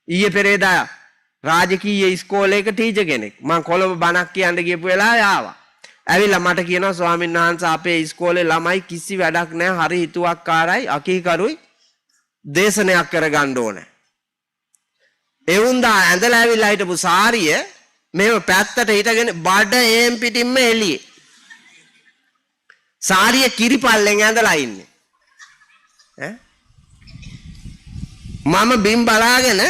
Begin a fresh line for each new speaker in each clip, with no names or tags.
ඊයේ පෙරේදා රාජකීය ඉස්කෝලේක ටීචර් කෙනෙක්. මං කොළඹ බණක් කියන්න ගියපු වෙලාවේ ආවා. ඇවිල්ලා මට කියනවා ස්වාමීන් වහන්සේ අපේ ඉස්කෝලේ ළමයි කිසි වැඩක් නැහැ, හරි හිතුවක්කාරයි, අකීකරුයි, දේශනයක් කරගන්න ඕනේ. ඒ උන්දා ඇඳලා ඇවිල්ලා හිටපු සාරිය මෙහෙම පැත්තට හිටගෙන බඩ ඒම් පිටින්ම එළියේ. සාරිය කිරිපල්ලෙන් ඇඳලා ඉන්නේ. ඈ මම බිම් බලාගෙන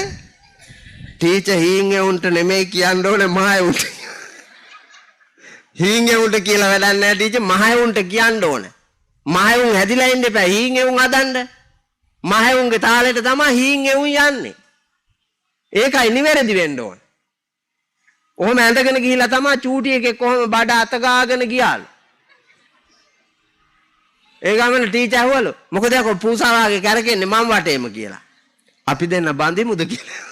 ටීචර් හීන් එවුන්ට නෙමෙයි කියන්න ඕනේ මහ එවුන්ට. හීන් එවුන්ට කියලා වැඩක් නෑ ටීචර්, මහ එවුන්ට කියන්න ඕනේ. මහ එවුන් හැදිලා ඉන්න එපා, හීන් එවුන් හදන්න. මහ එවුන්ගේ තාලෙට තමයි හීන් එවුන් යන්නේ. ඒකයි නිවැරදි වෙන්න ඕනේ. ඔහොම ඇඳගෙන ගිහිල්ලා තමයි චූටි එකෙක් කොහොම බඩ අත ගාගෙන ගියාලු. ඒ ගමන ටීචර් ඇහුවලු මොකද යකෝ පූසා වාගේ කැරකෙන්නේ මං වටේම කියලා. අපි දෙන්න බඳිමුද කියලා.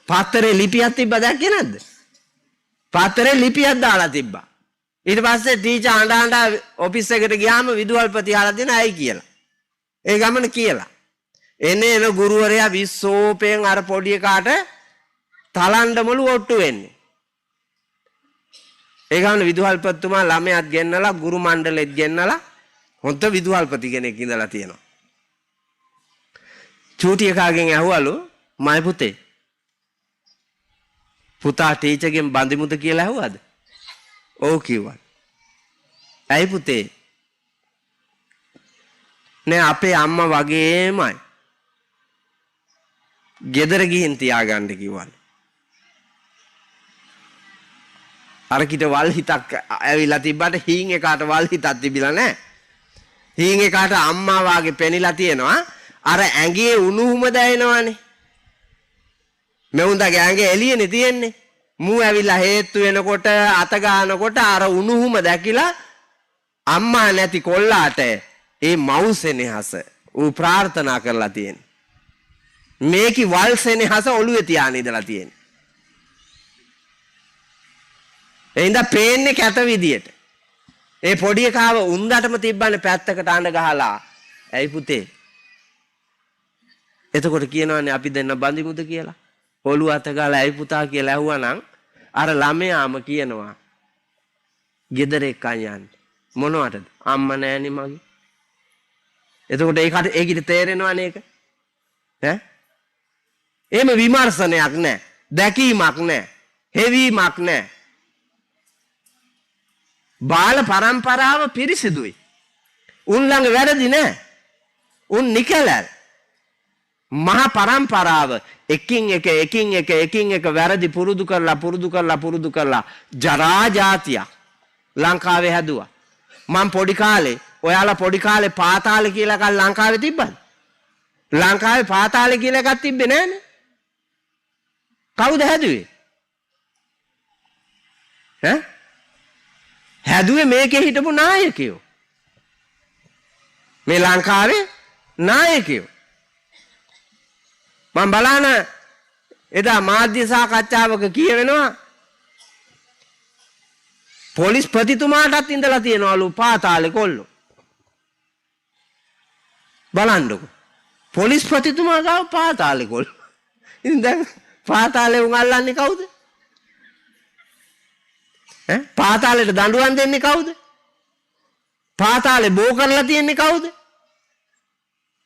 පත්තරේ ලිපියක් තිබ්බා දැක්කේ නැද්ද? පත්තරේ ලිපියක් දාලා තිබ්බා. ඊට පස්සේ ටීචර් අඬ අඬ ඔෆිස් එකට ගියාම විදුහල්පති අහලා දෙන ඇයි කියලා. ඒ ගමන කියලා. එනේ එන ගුරුවරයා විස්සෝපයෙන් අර පොඩි එකාට තලණ්ඩමලු ඔට්ටු වෙන්නේ. ඒ ගමන විදුහල්පතිතුමා ළමයාත් ගෙන්නලා ගුරු මණ්ඩලෙත් ගෙන්නලා හොඳ විදුහල්පති කෙනෙක් ඉඳලා තියෙනවා. චූටි එකාගෙන් ඇහුවලු මයි පුතේ පුතා ටීචර්ගෙන් බඳිමුද කියලා ඇහුවද? ඔව් කිව්වා. ඇයි පුතේ? නෑ අපේ අම්මා වගේමයි. ගෙදර ගිහින් තියාගන්න කිව්වලු. අර කිට වල් හිතක් ඇවිල්ලා තිබ්බට හීන් එකාට වල් හිතක් තිබිලා නෑ. හීන් එකාට අම්මා වාගේ පෙනිලා තියෙනවා. අර ඇඟේ උණුහුම දැනෙනවනේ. මෙවුන්දගේ ඇඟේ එළියනේ තියෙන්නේ. මූ ඇවිල්ලා හේතු වෙනකොට අත ගන්නකොට අර උණුහුම දැකිලා අම්මා නැති කොල්ලාට ඒ මව් සෙනෙහස ඌ ප්‍රාර්ථනා කරලා තියෙන්නේ. මේකි වල් සෙනෙහස ඔළුවේ තියාගෙන ඉඳලා තියෙන්නේ. ඒ හින්දා පේන්නේ කැත විදියට. ඒ පොඩි එකාව උන්දටම තිබ්බනේ පැත්තකට අඬ ගහලා. ඇයි පුතේ? එතකොට කියනවනේ අපි දෙන්න බඳිමුද කියලා. ඔළුව අත ගාලා ඇයි පුතා කියලා ඇහුවා නම් අර ළමයාම කියනවා ගෙදර එක්කන් යන්න. මොනවටද? අම්මා නෑනේ මගේ. එතකොට ඒකට ඒකිට තේරෙනවනේ ඒක. ඈ? එහෙම විමර්ශනයක් නෑ. දැකීමක් නෑ. හෙවීමක් නෑ. බාල පරම්පරාව පිරිසිදුයි. උන් ළඟ වැරදි නෑ. උන් නිකලල්. මහා පරම්පරාව එකින් එක එකින් එක එකින් එක වැරදි පුරුදු කරලා පුරුදු කරලා පුරුදු කරලා ජරා ජාතියක් ලංකාවේ හැදුවා. මං පොඩි කාලේ ඔයාලා පොඩි කාලේ පාතාලේ කියලා එකක් ලංකාවේ තිබ්බද? ලංකාවේ පාතාලේ කියලා එකක් තිබ්බේ නෑනේ. කවුද හැදුවේ? ඈ? හැදුවේ මේකේ හිටපු නායකයෝ. මේ ලංකාවේ නායකයෝ. මං බලන එදා මාධ්‍ය සාකච්ඡාවක කියවෙනවා පොලිස් ප්‍රතිතුමාටත් ඉඳලා තියනවලු පාතාලේ කොල්ලෝ. බලන්නකෝ. පොලිස් ප්‍රතිතුමා ගාව පාතාලේ කොල්ලෝ. ඉතින් දැන් පාතාලේ උන් අල්ලන්නේ කවුද? ඈ පාතාලේට දඬුවම් දෙන්නේ කවුද? පාතාලේ බෝ කරලා තියෙන්නේ කවුද?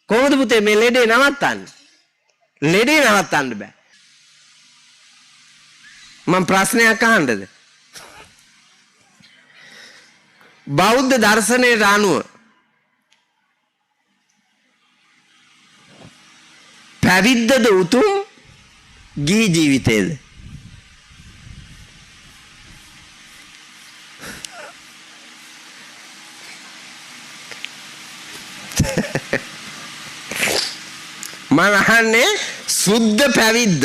කොහොමද පුතේ මේ ලෙඩේ නවත්තන්නේ? ලෙඩේ නවත්තන්න බෑ. මම ප්‍රශ්නයක් අහන්නද? බෞද්ධ දර්ශනයට අනුව පැවිද්දද උතුම් ගිහි ජීවිතේද? මං අහන්නේ සුද්ධ පැවිද්ද.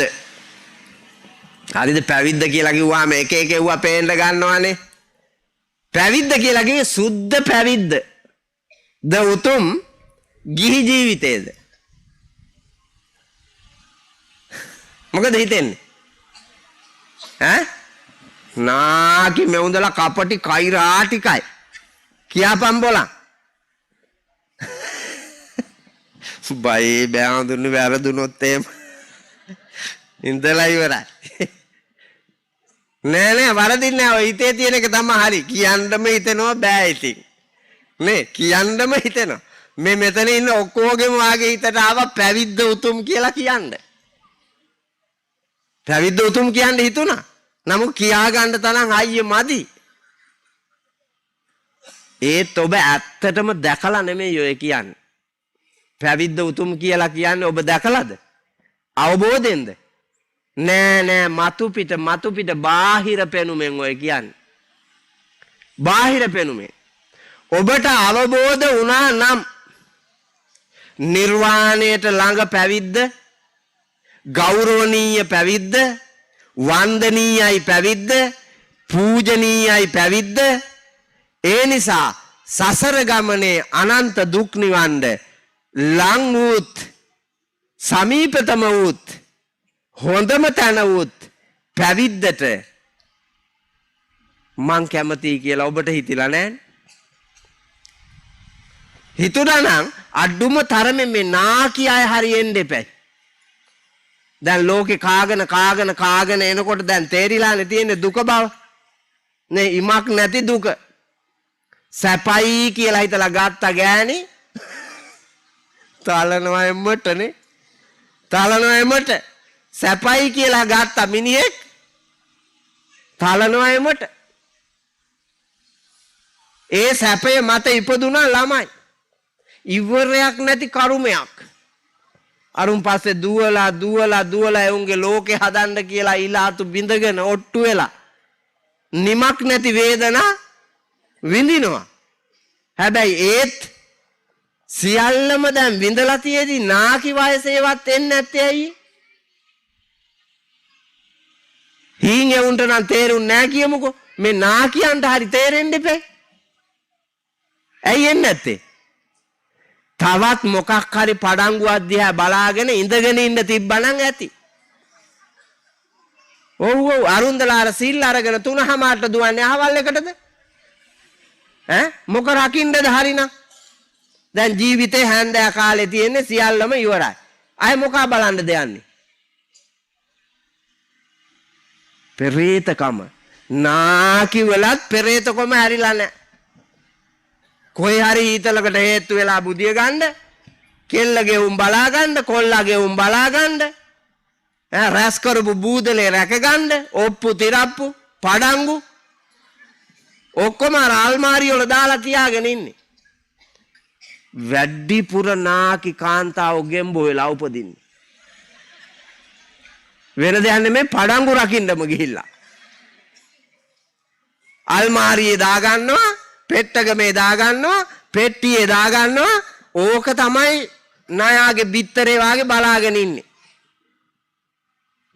හරිද? පැවිද්ද කියලා කිව්වහම එක එක එව්වා පේන්න ගන්නවනේ. පැවිද්ද කියලා කිව්වේ සුද්ධ පැවිද්ද. ද උතුම් ගිහි ජීවිතේද? මොකද හිතෙන්නේ? ඈ? නාකි මෙවුන්දලා කපටි කයිරා ටිකයි. කියාපන් බොලන්. බයේ බෑ හඳුන්නේ වැරදුනොත් එහෙම. ඉඳලා ඉවරයි. නෑ නෑ වරදින්නේ නෑ. ඔය හිතේ තියෙන එක තමයි හරි. කියන්නම හිතෙනවා බෑ ඉතින්. නේ කියන්නම හිතෙනවා. මේ මෙතන ඉන්න ඔක්කොගෙම වාගේ හිතට ආවා පැවිද්ද උතුම් කියලා කියන්න. පැවිද්ද උතුම් කියන්න හිතුණා. නමුත් කියා ගන්න තරම් අයියේ මදි. ඒත් ඔබ ඇත්තටම දැකලා නෙමෙයි ඔය කියන්නේ. පැවිද්ද උතුම් කියලා කියන්නේ ඔබ දැකලාද? අවබෝධයෙන්ද? නෑ නෑ, මතු පිට මතු පිට බාහිර පෙනුමෙන් ඔය කියන්නේ. බාහිර පෙනුමෙන්. ඔබට අවබෝධ වුණා නම් නිර්වාණයට ළඟ පැවිද්ද, ගෞරවනීය පැවිද්ද, වන්දනීයයි පැවිද්ද, පූජනීයයි පැවිද්ද. ඒ නිසා සසර ගමනේ අනන්ත දුක් නිවන්න ලං වූත්, සමීපතම වූත්, හොඳම තැන වූත් පැවිද්දට මං කැමතියි කියලා ඔබට හිතිලා නෑනේ. හිතුණා නම් අඩුම තරමේ මේ නාකි අය හරි එන්න එපැයි. දැන් ලෝකේ කාගෙන කාගෙන කාගෙන එනකොට දැන් තේරිලානේ තියෙන්නේ දුක බව. නේ ඉමක් නැති දුක. සැපයි කියලා හිතලා ගත්ත ගෑණි තලනවා එම්මටනේ. තලනවා එම්මට. සැපයි කියලා ගත්ත මිනිහෙක් තලනවා එම්මට. ඒ සැපය මත ඉපදුනා ළමයි. ඉවරයක් නැති කරුමයක්. අරුන් පස්සේ දුවලා දුවලා දුවලා එවුන්ගේ ලෝකේ හදන්න කියලා ඊලාතු බිඳගෙන ඔට්ටු වෙලා නිමක් නැති වේදනා විඳිනවා. හැබැයි ඒත් සියල්ලම දැන් විඳලා තියේදී නාකි වයසේවත් එන්නේ නැත්තේ ඇයි? හීන් එවුන්ට නම් තේරුන්නේ නෑ කියමුකෝ. මේ නාකියන්ට හරි තේරෙන්න එපේ. ඇයි එන්නේ නැත්තේ? තවත් මොකක් හරි පඩංගුවක් දිහා බලාගෙන ඉඳගෙන ඉන්න තිබ්බනම් ඇති. ඔව් ඔව්, අරුන්දලා අර සිල් අරගෙන 3:15ට දුවන්නේ අහවල් එකටද? ඈ මොක රකින්නද හරිනම්? දැන් ජීවිතේ හැන්දෑ කාලේ තියෙන්නේ සියල්ලම ඉවරයි. අය මොකා බලන්නද යන්නේ? පෙරේතකම. නාකි වලත් පෙරේතකම හැරිලා නැහැ. කොයි හරි ඊතලකට හේතු වෙලා බුදිය ගන්න, කෙල්ලගේ උන් බලා ගන්න, කොල්ලගේ උන් බලා ගන්න, ඈ රැස් කරපු බූදලේ රැක ගන්න, ඔප්පු තිරප්පු පඩංගු ඔක්කොම අර අල්මාරි වල දාලා තියාගෙන ඉන්නේ. වැඩිපුර නාකි කාන්තාව ගෙම්බෝ වෙලා උපදින්නේ. වෙන දෙයක් නෙමෙයි, පඩංගු රකින්නම ගිහිල්ලා. අල්මාරියේ දාගන්නවා, පෙට්ටගමේ දාගන්නවා, පෙට්ටියේ දාගන්නවා. ඕක තමයි ණයාගේ බිත්තරේ වාගේ බලාගෙන ඉන්නේ.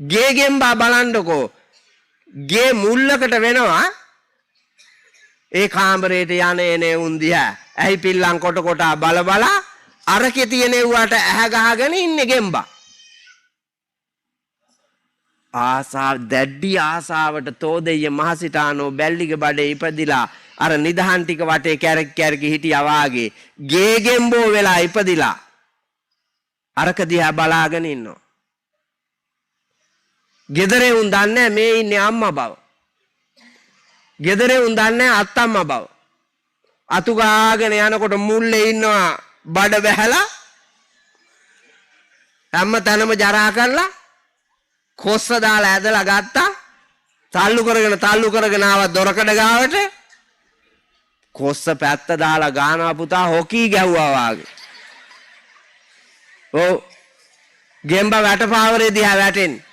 ගේ ගෙම්බා බලන්නකෝ. ගේ මුල්ලකට වෙනවා. ඒ කාමරේට යන එන උන් දිහා ඇහි පිල්ලම් කොට කොට බල බල අරකේ තියෙන එව්වට ඇහැ ගහගෙන ඉන්නේ ගෙම්බා. ආසාව, දැඩි ආසාවට තෝදෙය මහසිටානෝ බැල්ලිගේ බඩේ ඉපදිලා අර නිදහන් ටික වටේ කැරක් කැරකි හිටියා වාගේ ගේ ගෙම්බෝ වෙලා ඉපදිලා අරක දිහා බලාගෙන ඉන්නවා. ගෙදර උන් දන්නේ මේ ඉන්නේ අම්මා බව. ගෙදර උන් දන්නේ අත්තම්මා බව. අතු ගාගෙන යනකොට මුල්ලේ ඉන්නවා බඩ බැහැලා හැම තැනම ජරා කරලා කොස්ස දාලා ඇදලා ගත්තා. තල්ලු කරගෙන තල්ලු කරගෙන ආවා දොරකඩ ගාවට. කොස්ස පැත්ත දාලා ගානවා පුතා හොකී ගැහුවා වාගේ. ඔව්, ගෙම්බ වැටපාවරේ දිහා වැටෙන්නේ.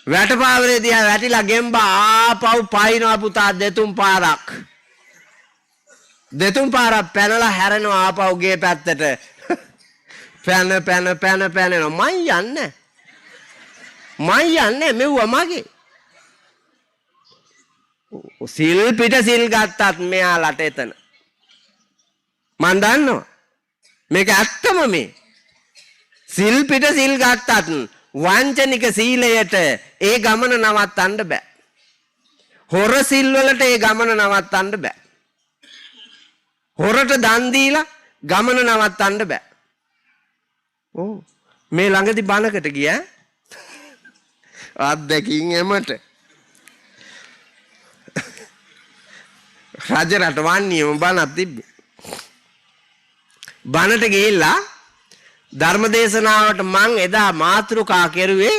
වැටපාවරේ දිහා වැටිලා ගෙම්බ ආපහු පයින්නවා පුතා දෙතුන් පාරක්. දෙතුන් පාරක් පැනලා හැරෙනවා ආපහු ගේ පැත්තට. පැන පැන පැන පැන එනවා. මං යන්නේ. මං යන්නේ මෙව්වා මගේ. සිල් පිට සිල් ගත්තත් මෙයාලට එතන. මං දන්නවා. මේක ඇත්තම මේ. සිල් පිට සිල් ගත්තත් වංචනික සීලයට ඒ ගමන නවත්තන්න බෑ. හොර සිල් වලට ඒ ගමන නවත්තන්න බෑ. හොරට දන් දීලා ගමන නවත්තන්න බෑ. ඔව්. මේ ළඟදි බණකට ගියා. අත්දැකීම් එමට. රජරට වන්නියම බණක් තිබ්බේ. බණට ගිහිල්ලා ධර්ම දේශනාවට මං එදා මාතෘකා කෙරුවේ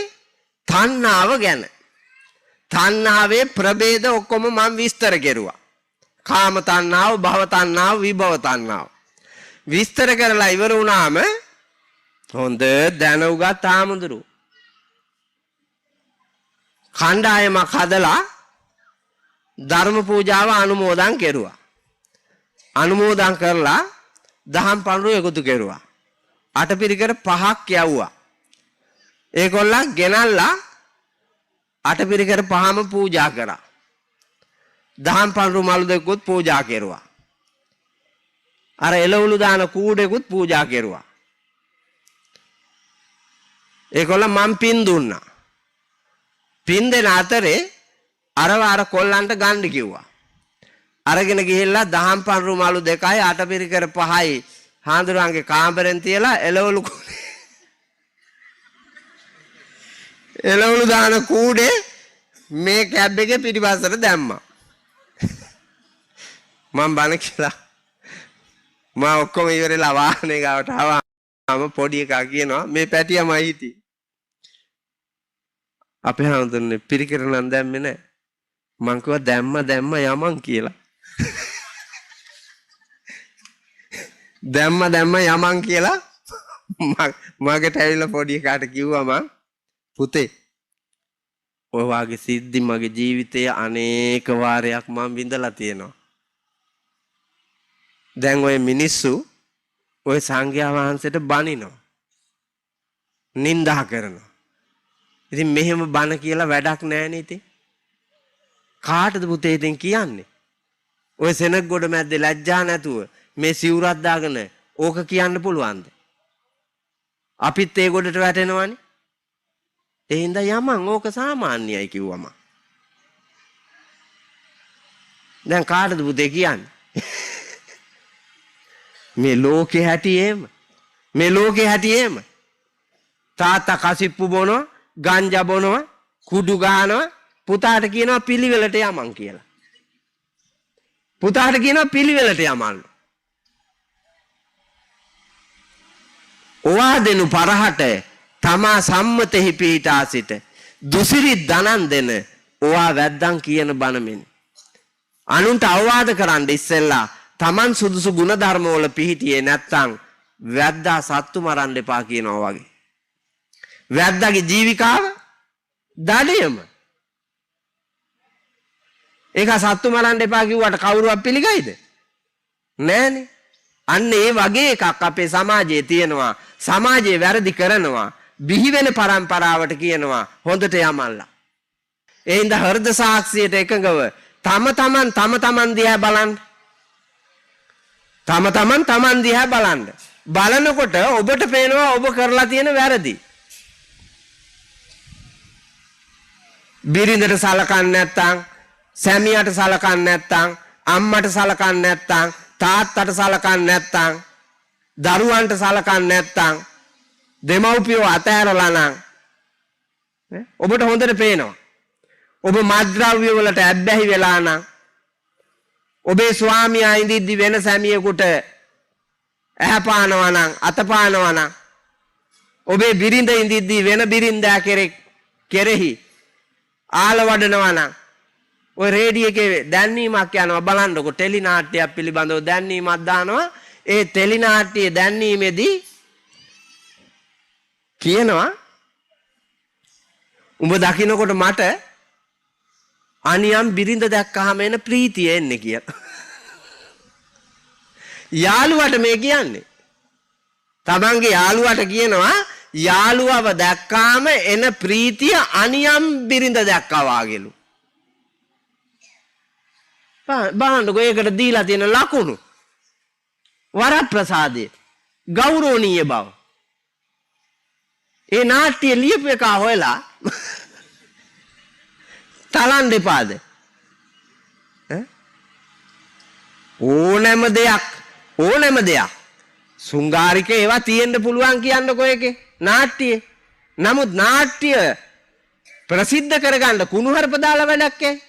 තණ්හාව ගැන. තණ්හාවේ ප්‍රභේද ඔක්කොම මං විස්තර කෙරුවා. කාම තණ්හාව, භව තණ්හාව, විභව තණ්හාව. විස්තර කරලා ඉවර වුණාම හොඳ දැන උගත් ආමුදුරු කණ්ඩායමක් හදලා ධර්ම පූජාව අනුමෝදන් කෙරුවා. අනුමෝදන් කරලා දහම් පඬුරු එකතු කෙරුවා. අටපිරිකර 5ක් යවුවා. ඒගොල්ලන් ගෙනල්ලා අටපිරිකර 5ම පූජා කරා. දහම් පඬුරු මළු දෙකකුත් පූජා කෙරුවා. අර එළවලු දාන කූඩේකුත් පූජා කෙරුවා. ඒගොල්ලන් මං පින් දුන්නා. පින් දෙන අතරේ අරව අර කොල්ලන්ට ගන්න කිව්වා. අරගෙන ගිහිල්ලා දහම් පඬුරු මළු 2යි අටපිරිකර 5යි හාඳුරන්ගේ කාමරෙන් තියලා එළවලු දාන කූඩේ මේ කැබ් එකේ පිටිපස්සට දැම්මා. මං බන කියලා මම ඔක්කොම ඉවරලා වාහනේ ගාවට ආවම පොඩි එකා කියනවා මේ පැටියමයි හිටියේ. අපේ හාමුදුරනේ පිරිකර නම් දැම්මේ නෑ. මං කිව්වා දැම්ම දැම්ම යමන් කියලා. දැම්ම දැම්ම යමන් කියලා මගට ඇවිල්ලා පොඩි එකාට කිව්වා මං, පුතේ ඔය වාගේ සිද්ධි මගේ ජීවිතයේ අනේක වාරයක් මං විඳලා තියෙනවා. දැන් ඔය මිනිස්සු ඔය සංඝයා වහන්සේට බනිනවා. නින්දා කරනවා. ඉතින් මෙහෙම බන කියලා වැඩක් නෑනේ ඉතින්. කාටද පුතේ ඉතින් කියන්නේ? ඔය සෙනග ගොඩ මැද්දේ ලැජ්ජා නැතුව මේ සිවුරක් දාගෙන ඕක කියන්න පුළුවන්ද? අපිත් ඒ ගොඩට වැටෙනවනේ. ඒ හින්දා යමන් ඕක සාමාන්‍යයි කිව්වම. දැන් කාටද පුතේ කියන්නේ? මේ ලෝකේ හැටි එහෙම. මේ ලෝකේ හැටි එහෙම. තාත්තා කසිප්පු බොනවා, ගංජා බොනවා, කුඩු ගහනවා, පුතාට කියනවා පිළිවෙලට යමන් කියලා. පුතාට කියනවා පිළිවෙලට යමන්. ඔවා දෙනු පරහට තමා සම්මතෙහි පිහිටා සිට දුසිරිත් දනන් දෙන ඔවා වැද්දන් කියන බණ මෙනි. අනුන්ට අවවාද කරන්න ඉස්සෙල්ලා තමන් සුදුසු ගුණධර්ම වල පිහිටියේ නැත්තම් වැද්දා සත්තු මරන්න එපා කියනවා වගේ. වැද්දාගේ ජීවිකාව දඩයම. ඒක සත්තු මරන්න එපා කිව්වට කවුරුවත් පිළිගයිද? නෑනේ. අන්න ඒ වගේ එකක් අපේ සමාජයේ තියෙනවා. සමාජයේ වැරදි කරනවා. බිහි වෙන පරම්පරාවට කියනවා හොඳට යමල්ලා. ඒ හින්දා හෘද සාක්ෂියට එකඟව තම තමන් තම තමන් දිහා බලන්න. තම තමන් තමන් දිහා බලන්න. බලනකොට ඔබට පේනවා ඔබ කරලා තියෙන වැරදි. බිරිඳට සලකන්නේ නැත්තම්, සැමියාට සලකන්නේ නැත්තම්, අම්මට සලකන්නේ නැත්තම්, තාත්තට සලකන්නේ නැත්තම්, දරුවන්ට සලකන්නේ නැත්තම්, දෙමව්පියෝ අතෑරලා නම් ඔබට හොඳට පේනවා. ඔබ මත්ද්‍රව්‍ය වලට ඇබ්බැහි වෙලා නම්, ඔබේ ස්වාමියා ඉඳිද්දි වෙන සැමියෙකුට ඇහැ පානවා නම්, අත පානවා නම්, ඔබේ බිරිඳ ඉඳිද්දි වෙන බිරින්දා කෙරෙහි ආල වඩනවා නම්, ඔය රේඩියෝ එකේ දැන්වීමක් යනවා බලන්නකො, ටෙලි නාට්‍යයක් පිළිබඳව දැන්වීමක් දානවා. ඒ ටෙලි නාට්‍යයේ දැන්වීමේදී කියනවා උඹ දකින්නකොට මට අනියම් බිරිඳ දැක්කහම එන ප්‍රීතිය එන්නේ කියලා. යාළුවට මේ කියන්නේ. තමන්ගේ යාළුවට කියනවා යාළුවව දැක්කාම එන ප්‍රීතිය අනියම් බිරිඳ දැක්කා වාගේලු. බලන්නකෝ ඒකට දීලා තියෙන ලකුණු. වරප්‍රසාදය, ගෞරවනීය බව. ඒ නාට්‍ය ලියපු එක හොයලා තලන්න එපාද? ඕනෑම දෙයක්, ඕනෑම දෙයක් සුංගාරික ඒවා තියෙන්න පුළුවන් කියන්නකෝ ඒකේ නාට්‍යයේ. නමුත් නාට්‍ය ප්‍රසිද්ධ කරගන්න කුණුහරුප දාලා වැඩක් ඈ.